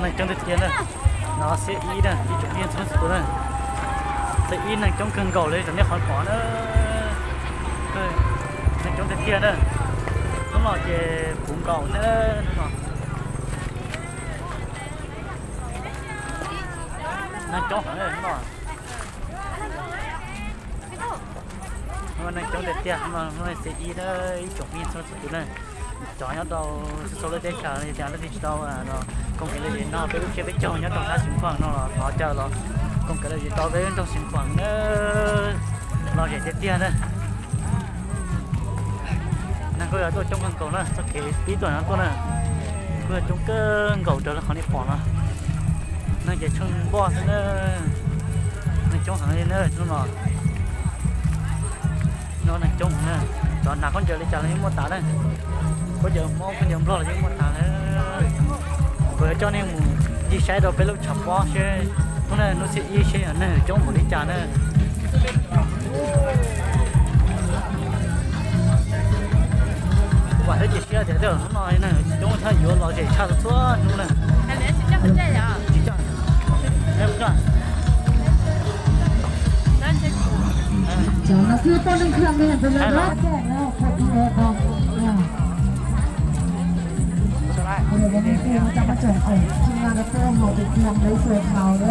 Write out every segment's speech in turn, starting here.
ນາງຈົງຕຽວເດີ ເນາະ ເຊອີເດີ ອີຈົງເປັນສຸດເດີ ເຊອີນາງຈົງເຄິ່ງເກົ່າເລີຍ ຕອນນີ້ຂໍນອນເດີ ເອີ ນາງຈົງຕຽວເດີ ນ້ອງເນາະ ເຈັບປຸງເກົ່າເດີ ນ້ອງເນາະ ນາງຈົງເດີ ນ້ອງເນາະ. ເຮົານາງຈົງຕຽວ ເຮົານາງເຊອີເດີ ຈົງມີໂຊນສະກຸນເດີ ຈອຍເຮົາເອົາໂຊເລີເດຊາ ເດຊາເດີດິຈິຕອລ ອ່າ ເນາະ ກົງເກເລເດເນາະ ເປັນລູກເຊເປັນຈອຍເຮົາຕ້ອງຫາສິງຂວາງເນາະ ຂໍເຈົ້າເນາະ ກົງເກເລເດຕອລ ເປັນຕ້ອງສິງຂວາງເດີ ລາວໃຫຍ່ຕຽວເດີ. ນາງກໍຢາກໂຕຈົງກັນເກົ່ານະ ສັກເກປີຕົວນັ້ນຕົວນັ້ນ ເພື່ອຈົງເກິ່ງເກົ່າເດີລະ ເຂົານີ້ປອນນະ ນາງຈະເຊິ່ງບອດເດີ ນາງຈົງຫາເດີ ເນາະ ເນາະ ນາງຈົງເດີ ຕອນໜ້າຄົນເຈີເລີຍຈ້າ ລະຍັງບໍ່ຕາຍເດີ ຄົນເຈີມອງ ຄົນເຈີບອດ ລະຍັງບໍ່ຕາຍເດີ ເບີເຈົ້ານີ້ໝູ່ ດີໄຊດອກເປັນລູກ Chapos ເຊ ພວກນັ້ນນຸຊິອີເຊ ອັນນັ້ນຈົງບໍລິຈາກເດີ ວ່າເຮັດເຊເດີ ໜ້ອຍນະ ຈົງຖ້າຢູ່ລອເຊຊາດສ່ວນໜຶ່ງນະ ອັນນີ້ຊິຈັກເຈຍ ຊິຈັກ ເຮັດບໍ່ໄດ້ ນັ້ນເຊ ເຈົ້າໜ້າທີ່ຕົ້ນເຄື່ອງນີ້ເປັນແລ້ວ ແຈກແລ້ວ ຄົບເບິດເນາະ ອ່າ ດຽວວັນນີ້ຄືເຮົາຈະມາແຈກຂອງທີມງານແຣັບເປີເຮົາໄປຄວງໄດ້ຊົ່ວຄາວເດີ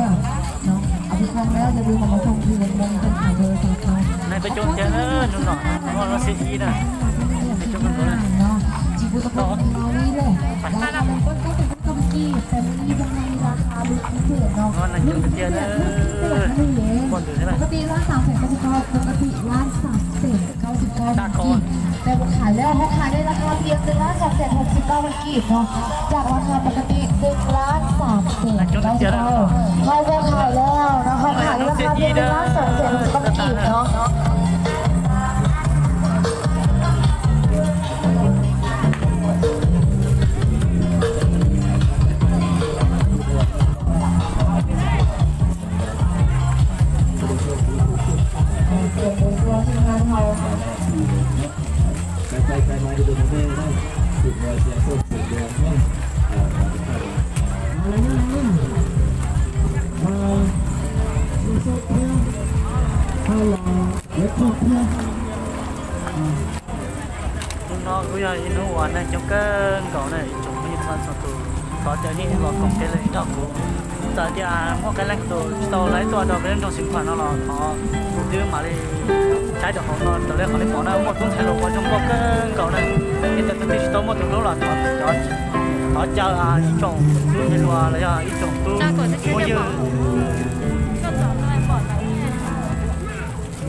ເນາະ ເອົາໄປຄວງແລ້ວ ຢ່າລືມເອົາມາສົ່ງຄືນ ນຳກັນເດີ ໃນໄປຈົງເຈເດີ ໜຸ່ມເນາະ ເຮົາຊິອີເດີ ໄປຈົງກັນເດີ ເນາະ ທີ່ຜູ້ປະກອບການເຮົານີ້ເດີ ລາຄາເລີ່ມຕົ້ນເກົ້າສິບເກົ້າກີບ ແຕ່ມື້ນີ້ທາງເຮົາມີລາຄາພິເສດເນາະ ເນາະ ນັ້ນຈົງເຈເດີ ຄົນເດີ ປົກກະຕິລ້ານສາມແສນເກົ້າສິບເກົ້າ ປົກກະຕິລ້ານສາມແສນ ເກົ້າສິບເກົ້າພັນກີບ ແຕ່ບໍ່ຂາຍແລ້ວ ເຮົາຂາຍໃນລາຄາພຽງໜຶ່ງລ້ານສອງແສນຫົກສິບເກົ້າພັນກີບເນາະ ຈາກລາຄາປົກກະຕິໜຶ່ງລ້ານສາມແສນເກົ້າສິບເກົ້າ ເຮົາບໍ່ຂາຍແລ້ວເນາະ ເຮົາຂາຍໃນລາຄາພຽງໜຶ່ງລ້ານສອງແສນຫົກສິບເກົ້າພັນກີບເນາະ. ເນາະ ກູຢາອິນຮູ້ວ່ານາງຈົງເກິ່ງເກົ່ານະ ຈົງມີຄວາມສຸກ ຂໍເຈົ້ານີ້ລອກອງເກເລດອກກູ ຕາດຽມວກກັນແລ້ວໂຕ ໂຕໄລຕົວດອກເປັນຕົວສິງຂວັນເນາະ ຂໍດູດດື່ມມາເລີຍ ໃຊ້ດອກຂອງນອນ ໂຕເລກຂອງເລກໝໍນະ ໝົດທຸກໄທໂລ ຂໍຈົ່ງບອກເກິ່ງເກົ່ານະ ມີແຕ່ຕົວດິຈິຕອລໝົດທຸກໂລລະ ຂໍ ຂໍເຈົ້າ ອ່າ ຈົ່ງດູດໃຫ້ລົວ ລະຢ່າອີ່ຈົ່ງດູດບໍ່ເຢີ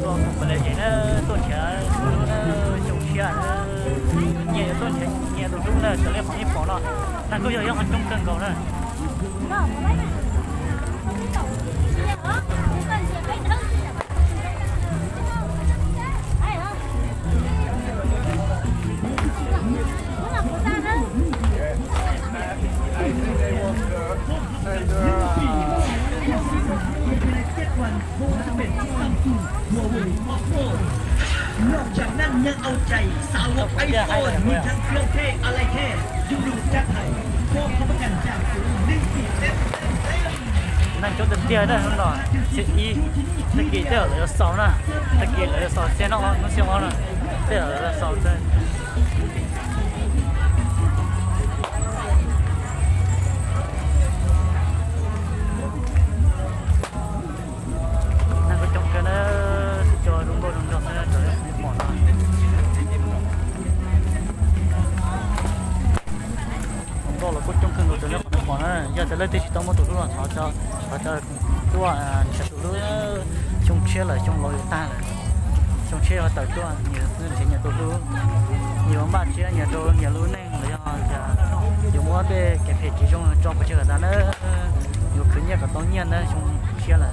ລວມໄປເລີຍເດີ ຕົ້ນເຊ ເດີ ຊົງເຊເດີ ເຍ ຕົ້ນເຊ ເຍ ໂຕທຸກເດີ ຈະເລີຍຂອງອີ່ປອເນາະ ນາງກໍຢາກ ຢາກໃຫ້ຈົງເກິ່ງເກົ່າເດີ ນອກຈາກນັ້ນຍັງເອົາໃຈສາວົກໄອໂຟນ ມີທັງເຄື່ອງເທ່ອາໄຫຼ່ແທ້ ດຶງດູດຈັດໃຫ້ ພ້ອມຮັບປະກັນຈາກສູນ ໜຶ່ງປີເຕັມໆ. ນາງຈົງຕຽວເດີນ້ອງ ເຊອີ ຕະກີ້ເຈົ້າເຫຼືອສອງນະ ຕະກີ້ເຫຼືອສອງເຊເນາະ ມັນເຊເນາະ ເຈົ້າເຫຼືອສອງເຊ. ນາງກໍຈົງເກິ່ງເດີ ຈອຍລຸງໂດດລຸງດອກເດີ ຈອຍລຸງບອດເນາະ ລຸງໂດດລະກໍຈົງເກິ່ງໂດດເດີ ຈອຍລຸງບອດເນາະ ຢ່າແຕ່ເລີຍທີ່ຊິຕ້ອງມາຕົວະລູກເນາະ ເຈົ້າ ເຈົ້າຕົວະ ອ່າ ຈະຕູລູກ ຊົງເຊຍເລີຍ ຊົງໂລຍຕາເລີຍ ຊົງເຊຍວ່າຕົວະ ເນຍ ເນຍຕົວະລູກ ເນຍບາດເຊຍ ເນຍໂດນ ເນຍລູກເນ Rồi, à, dùng mối cái, cái page chỉ dùng trong cái trường hợp đó, dùng khởi nghiệp của tao nhiên đó, dùng chia là.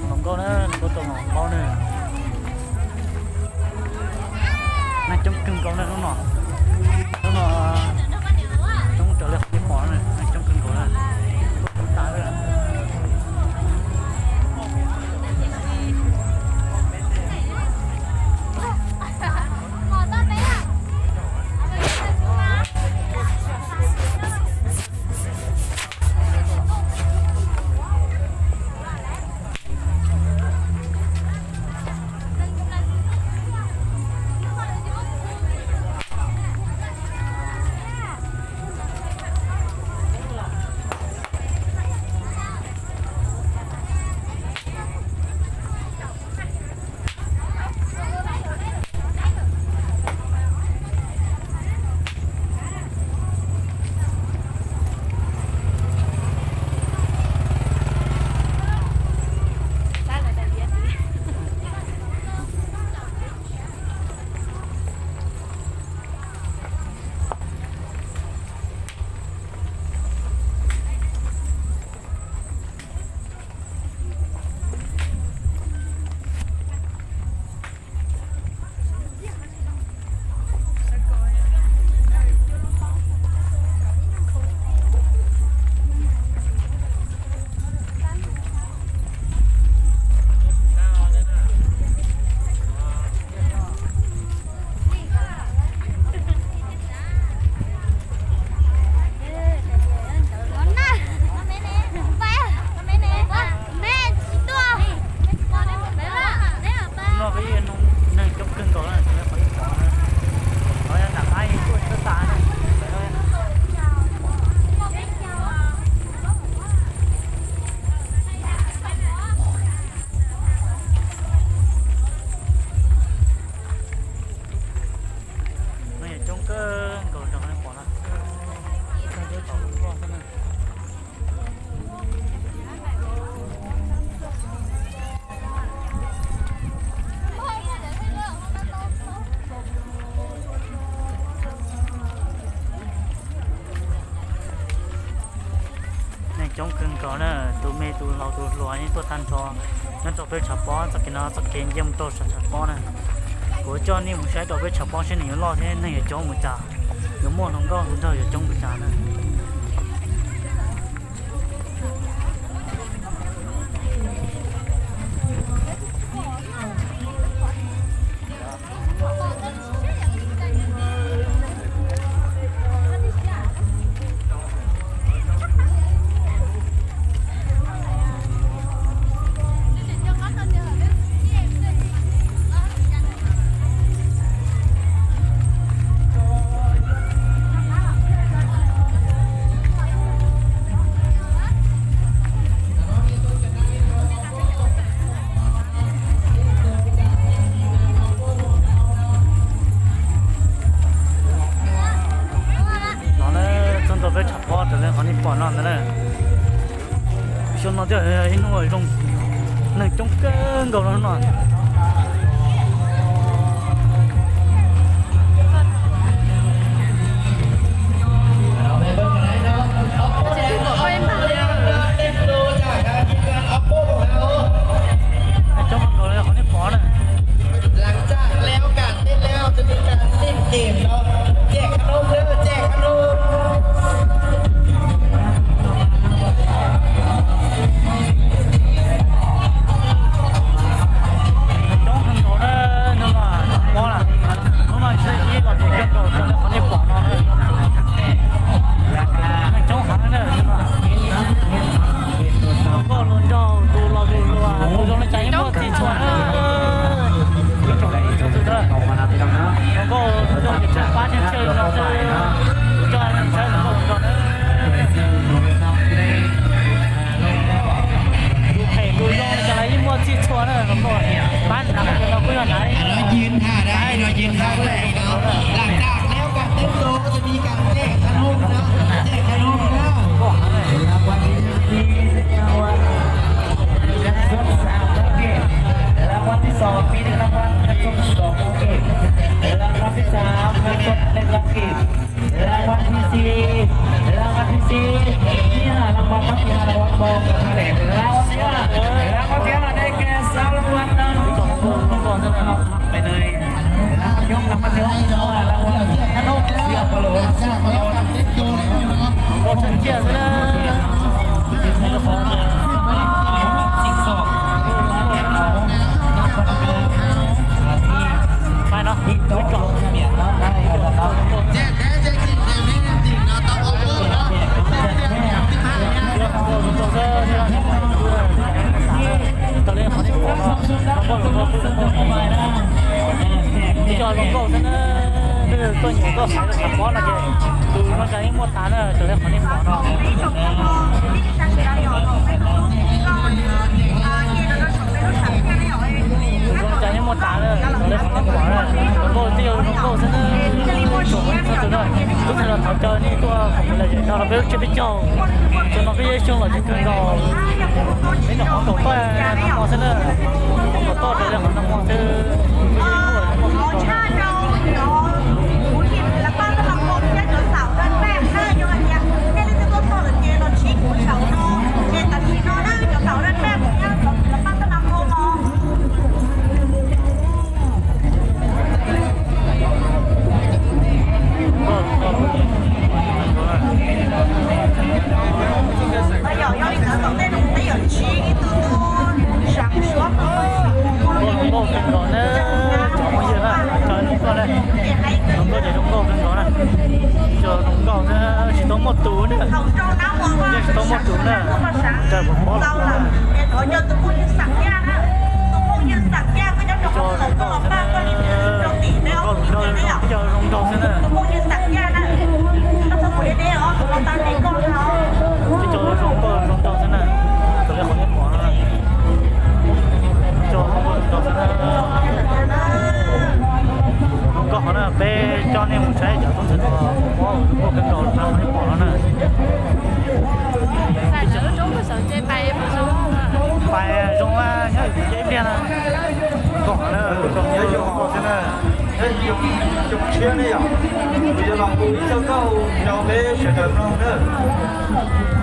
Lòng câu đó, lòng câu tao lòng bao nữa. Nó chống cưng câu đó, nó nọ. Nó nọ, chống trở lại khỏi bỏ nữa, nó chống cưng câu đó. Tao đó. ຂໍຕ້ອນ Lou du lua ni tuo tan tho, nan tau be cha paw, sa kin na sa kin yiem tau cha paw na. Ko jao ni mu shai tau be cha paw shi ni lo the, nan ye jong mu cha. Yo mo long gao, nan tau ye jong mu cha na. ເນາະເດີ ເຈົ້າຕົວເປັນສະພອດເລື່ອງຂອງນີ້ປ້ອນນອນເດີ ຊົນນອນເດີ ເອີ ເຫັນໂອ້ຍ ລົງ ໜຶ່ງຈົງເກີງກໍນອນ. ຫຼັງຈາກແລ້ວການເຕັ້ນແລ້ວ ຈະມີການຫຼິ້ນເກມເນາະ ແຈກຂະໜົມເດີ ແຈກຂະໜົມ. ເຮົາຢືນຖ້າໄດ້ເນາະ ຢືນຖ້າໄດ້ເນາະ. ຫຼັງຈາກແລ້ວການເຕັ້ນໂຊ ກໍຈະມີການແຈກຂະໜົມເນາະ ແຈກຂະໜົມເນາະ. ລາງວັນທີໜຶ່ງມີເງິນສົດສາມພັນກີບ ລາງວັນທີສອງມີເງິນລາງວັນເງິນສົດສອງພັນກີບ ລາງວັນທີສາມເງິນສົດໜຶ່ງພັນກີບ. ລາງວັນທີສີ່ ລາງວັນທີສີ່ ມີຫ້າລາງວັນເນາະ ມີຫ້າລາງວັນ ບອກກັນມາແລ້ວ. ລາງວັນທີຫ້າ ລາງວັນທີຫ້າໄດ້ແກ່ຊາວລາງວັນນະ ໄປເລີຍ. ລາງວັນທີ່ຫົກ ລາງວັນທີ່ຫົກ ເສຍບໂປໂລ ໂອ້ ເຈັບເລີຍ. ໄປເນາະ ຈອຍມັນກໍຊະເນີ ເອີ ຕົວໃຫຍ່ກໍຂາຍສະເພາະລະເດ ດູມັນຈະໃຫ້ໝົດຕາເນີ ຕົວແລກຂອງນີ້ຂໍເນາະ ດວງໃຈຍັງບໍ່ຕາຍເດີ ເລີຍຂອງຍັງບໍ່ຕາຍເດີ ໂກດຽວໂກດຊະເນີ ໂກດຊະເນີ ທຸກທ່ານເຮົາເຈົ້ານີ້ຕົວຂອງເຮົາເຈົ້າ ເຮົາເປັນເຈົ້າ ຈົນເຮົາກໍຍັງຊົງຫຼາຍເກີນດອກ ເປັນຂອງຕົວແປນຳໝໍຊະເນີ ຂອງຕົວແປນເລື່ອງຂອງນຳໝໍຊະເນີ.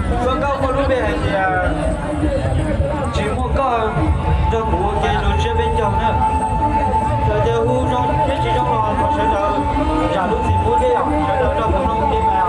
ເຈົ້າເຈົ້າເຈົ້າ Bên này thì, à, chỉ mua có cho củ kia rồi chia bên chồng nữa. Rồi giờ hú rong, biết chỉ rong lò, còn sớm rồi, giả lũ gì mua thế à? Sớm rồi cho củ rong đi mà.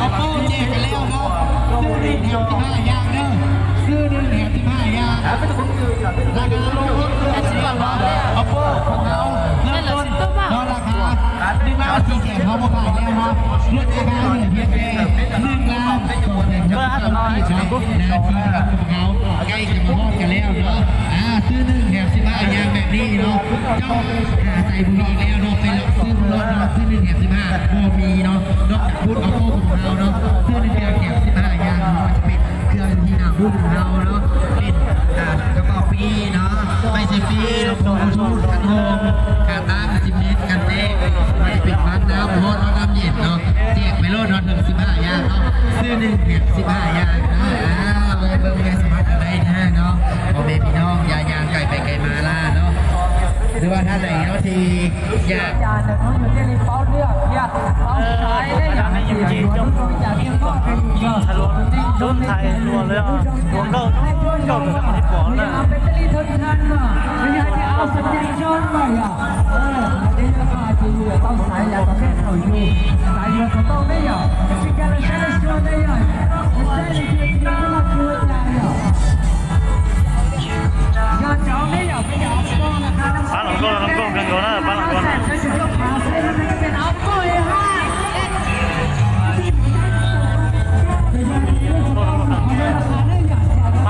Oppo ແຈກກັນແລ້ວເນາະ ຊື້ໜຶ່ງແຖມສິບຫ້າຢ່າງເດີ ຊື້ໜຶ່ງແຖມສິບຫ້າຢ່າງ ລາຄາລົດເຈັດສິບບາດເນາະ Oppo ຂອງເຮົາເລີ່ມຕົ້ນເນາະ ລາຄາໜຶ່ງລ້ານສີ່ແສນ ເຮົາບໍ່ຂາຍແລ້ວເນາະ ລົດລາຄາເຫຼືອພຽງແຕ່ໜຶ່ງລ້ານສອງແສນ ເບິ່ງເອົາເນາະ ຂອງເຮົາໃກ້ຈະມາຮອດກັນແລ້ວເນາະ ອ່າ ຊື້ໜຶ່ງແຖມສິບຫ້າຢ່າງແບບນີ້ເນາະ ເຈົ້າຫາໃສ່ບໍ່ມີອີກແລ້ວເນາະ ໄປເລາະຊື້ເບິ່ງໂລດເນາະ ຊື້ໜຶ່ງແຖມສິບຫ້າບໍ່ມີເນາະ ນອກຈາກບູດ Oppo ຂອງເຮົາເນາະ ຊື້ໜຶ່ງເຄື່ອງແຖມສິບຫ້າຢ່າງເນາະ ຈະເປັນເຄື່ອງຢູ່ທີ່ໜ້າບູດຂອງເຮົາເນາະ ເປັນ ອ່າ ກະເປົາປີ້ເນາະ ໄມ້ເຊລຟີ ລຳໂພງບລູທູດ ຄັນໂຮມ ຂາຕັ້ງ ຊິມເນັດ ກັນແຕກ ບໍ່ວ່າຈະເປັນໝາກນ້ຳຮ້ອນ ໝາກນ້ຳເຢັນເນາະ ແຈກໄປໂລດເນາະ ເຖິງສິບຫ້າຢ່າງເນາະ ຊື້ໜຶ່ງແຖມສິບຫ້າຢ່າງເນາະ ອ່າ ເບິ່ງ ເບິ່ງ ເບິ່ງ ສາມາດເອົາໄດ້ເດີເນາະ ພໍ່ແມ່ພີ່ນ້ອງ ຢ່າຍ່າງໄກໄປໄກມາຫຼາຍເນາະ ຫຼືວ່າທ່ານໃດເນາະທີ່ ပၢ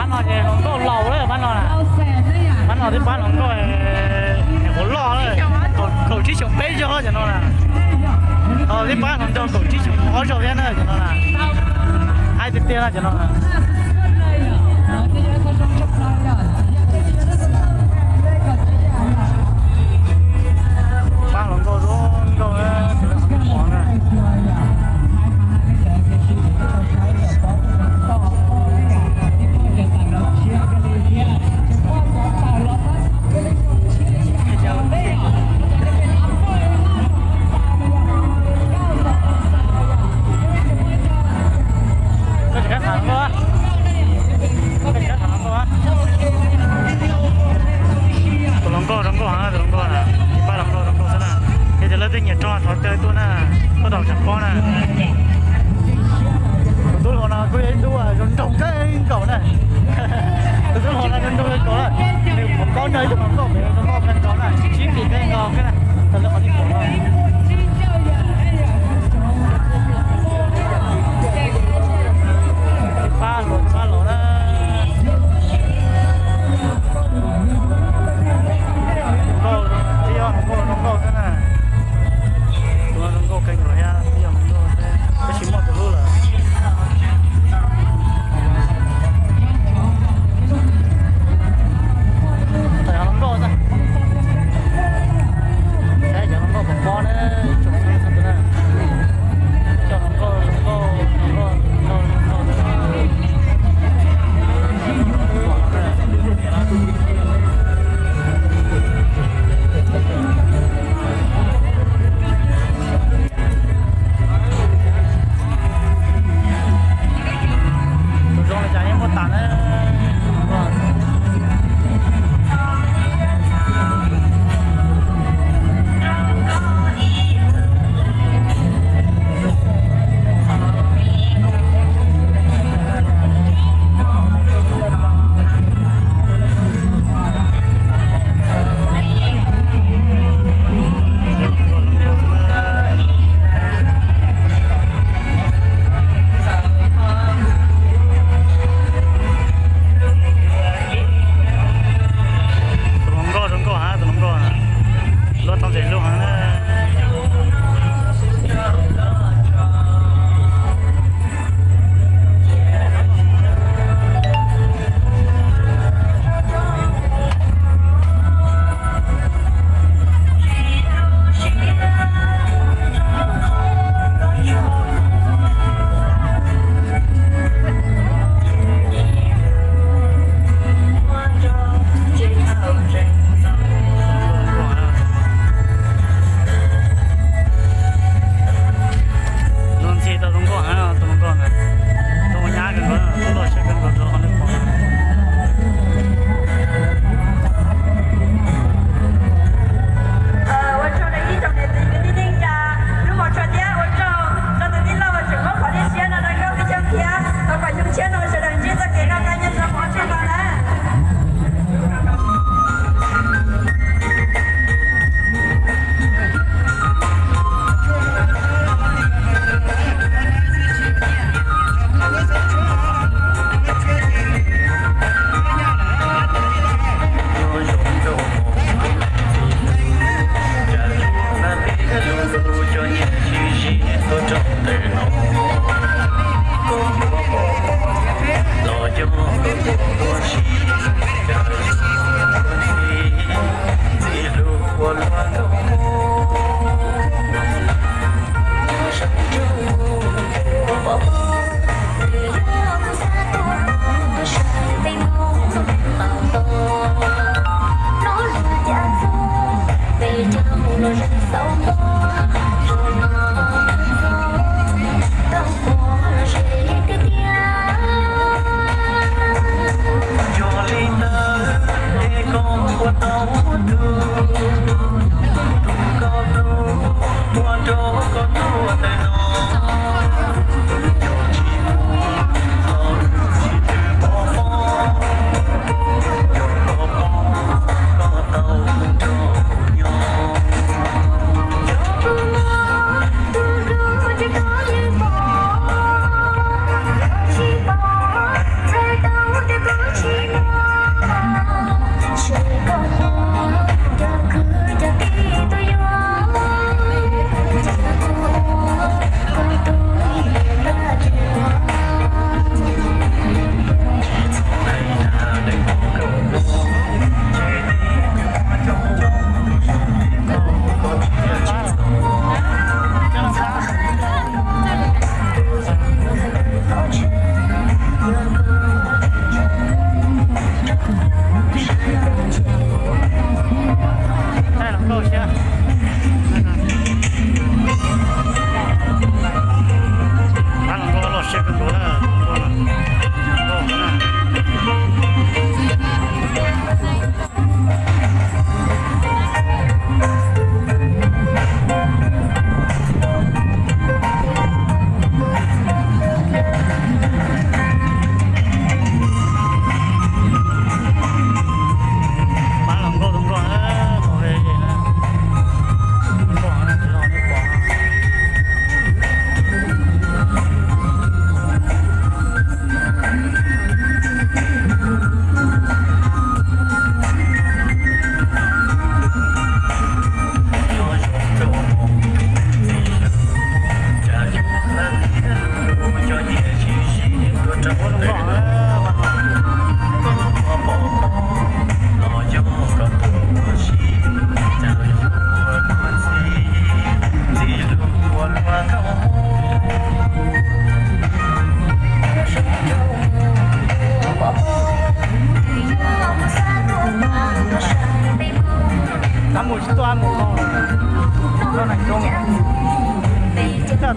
ၼ်ၼွၼ်း ເອີ ໜອງໂຕເຫຼົ່າເລີຍ ປານເຮົານະ ປານເຮົາທີ່ປານຂອງຂ້ອຍ ຫົວຫຼໍ່ເລີຍ ເຂົາ ເຂົາທີ່ຊົງເປ້ເຈົ້າເນາະນະ ເຂົາທີ່ປານຂອງເຈົ້າ ເຂົາທີ່ຊົງເຮົາເຈົ້າເນາະນະ ໃຫ້ເຕັມໆນະເຈົ້າເນາະນະ ປານຂອງເຂົາ ເຂົາເນາະ Tolong kau, tolong kau, ha, tolong kau, ha. Ipa tolong kau, tolong kau sana. Dia jalan dia nyetrong, hotel tu, nah. Kau tahu siapa, nah. Betul, orang aku itu, ah, rondong ke kau, nah. Betul, orang rondong ke kau, lah. Ni, kau dah itu, kau, kau, kau, kau, kau, nah. Sini ke kau, kau, nah. Kalau kau ni kau, nah. ປ້າໂຫຼດ ປ້າໂຫຼດນະ ໂກ ທີ່ວ່າໂກ ໂກ ນັ້ນນະ ຕົວໂກ ເກັ່ງກວ່າເຮົາ ທີ່ວ່າໂກ ແຕ່ໄປຊິມອດຕົວຮູ້ລະ ແຕ່ເຮົາໂກ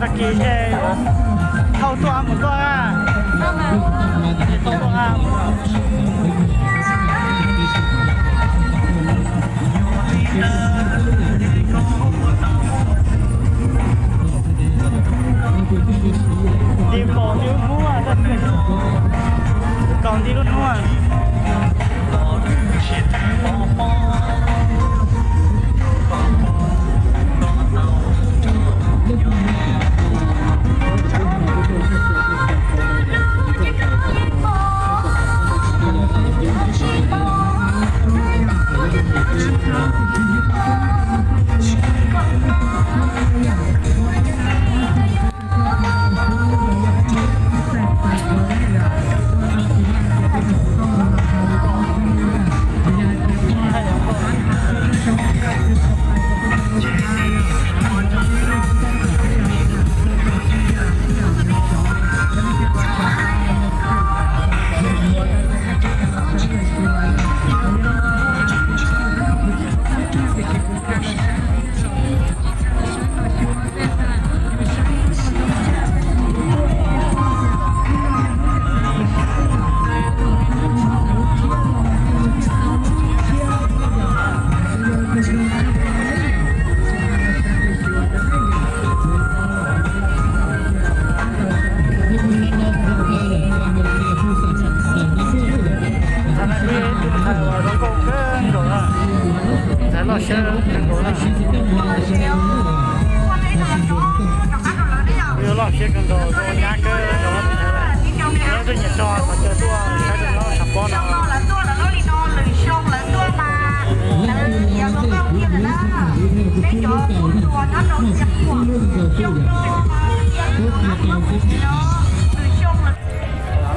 ตะกี้เจ เข้าตัวหมดตัวอ่ะ เข้าตัวอ่ะ ตีกองที่หัว กองที่หัว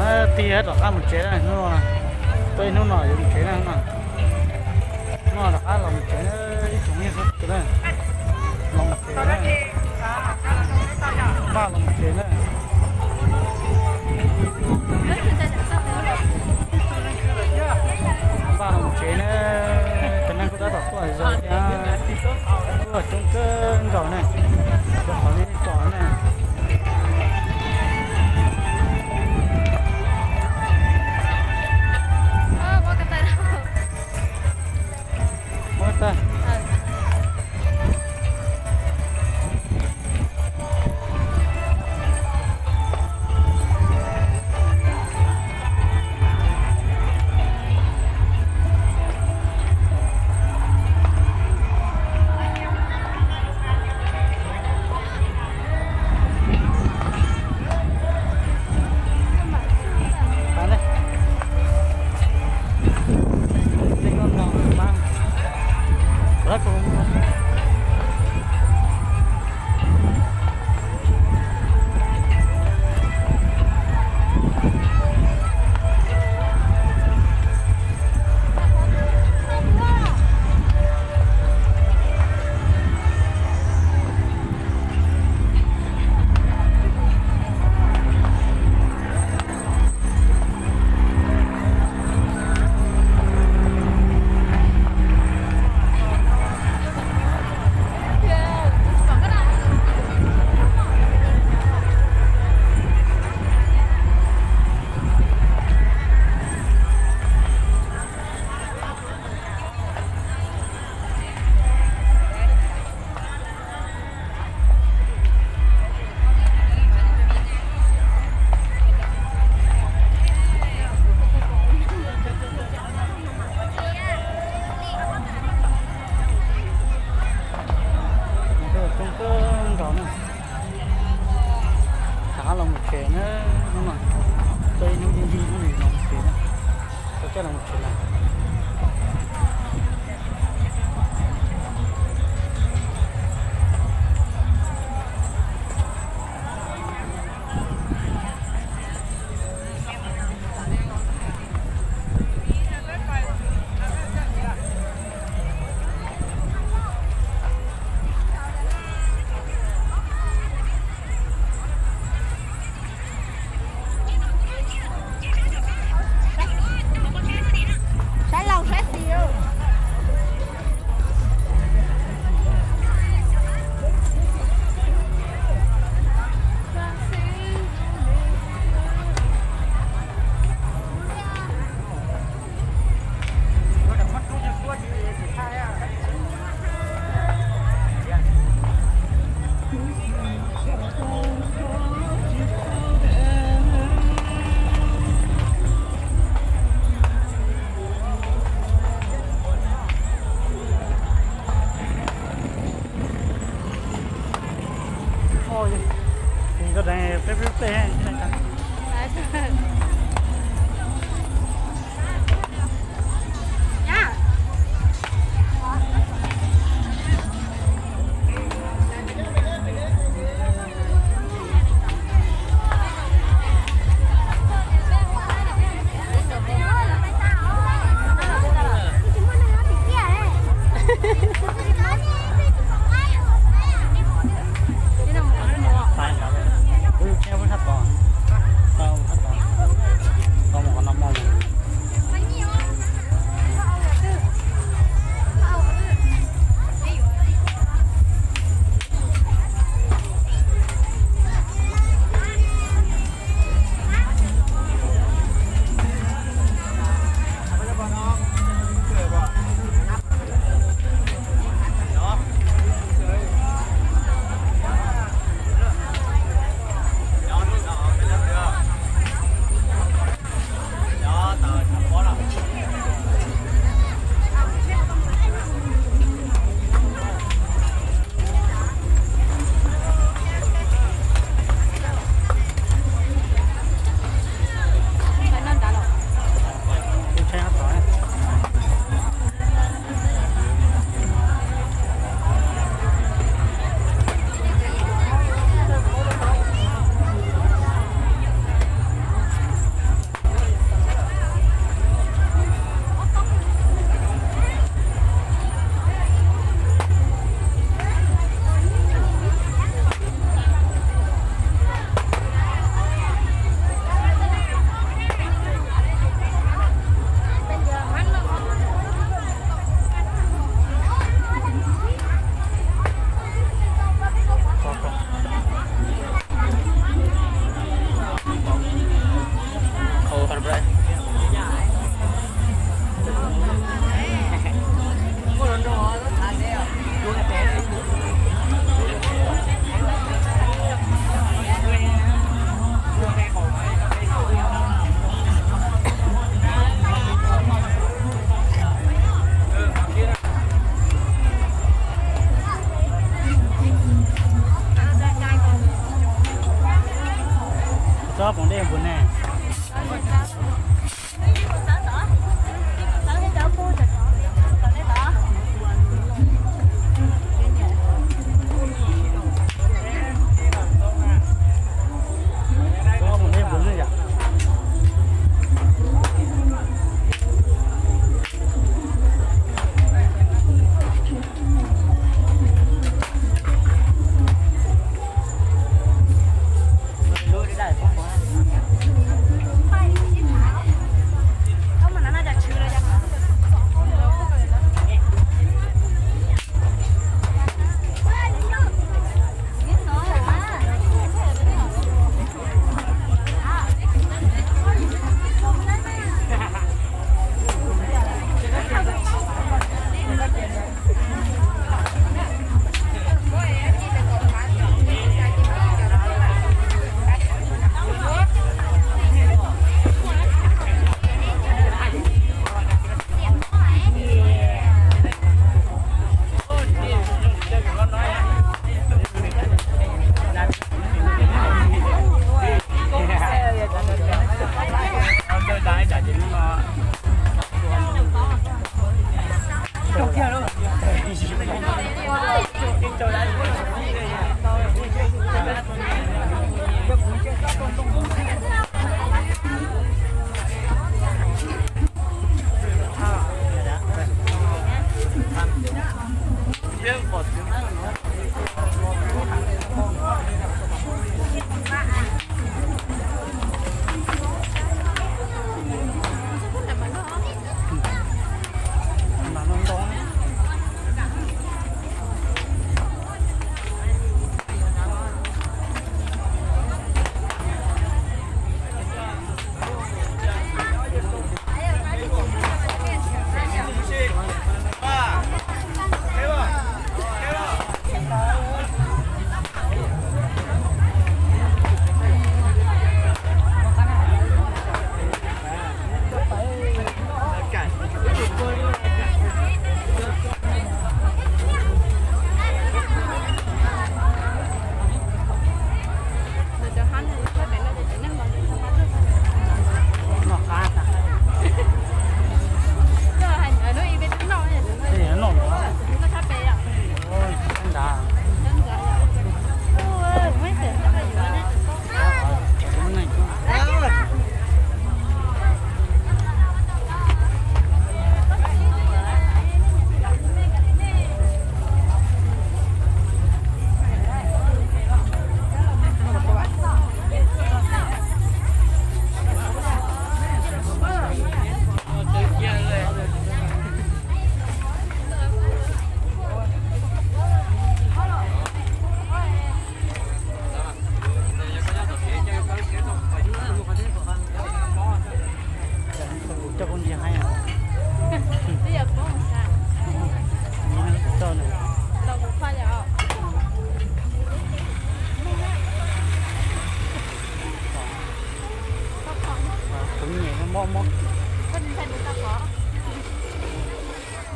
Ê, tí hết rồi, ăn một chế này, nó, tôi nó nói một chế này, nó, nó là ăn lòng chế này, ít chúng như thế này, lòng chế này, ba lòng chế này, ba lòng chế này, cái năng của ta đọc qua rồi nha, qua chúng cơ ngầu này, cho họ đi qua này. ມາຕາ ເອີ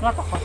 ລອດປາກຄອດ.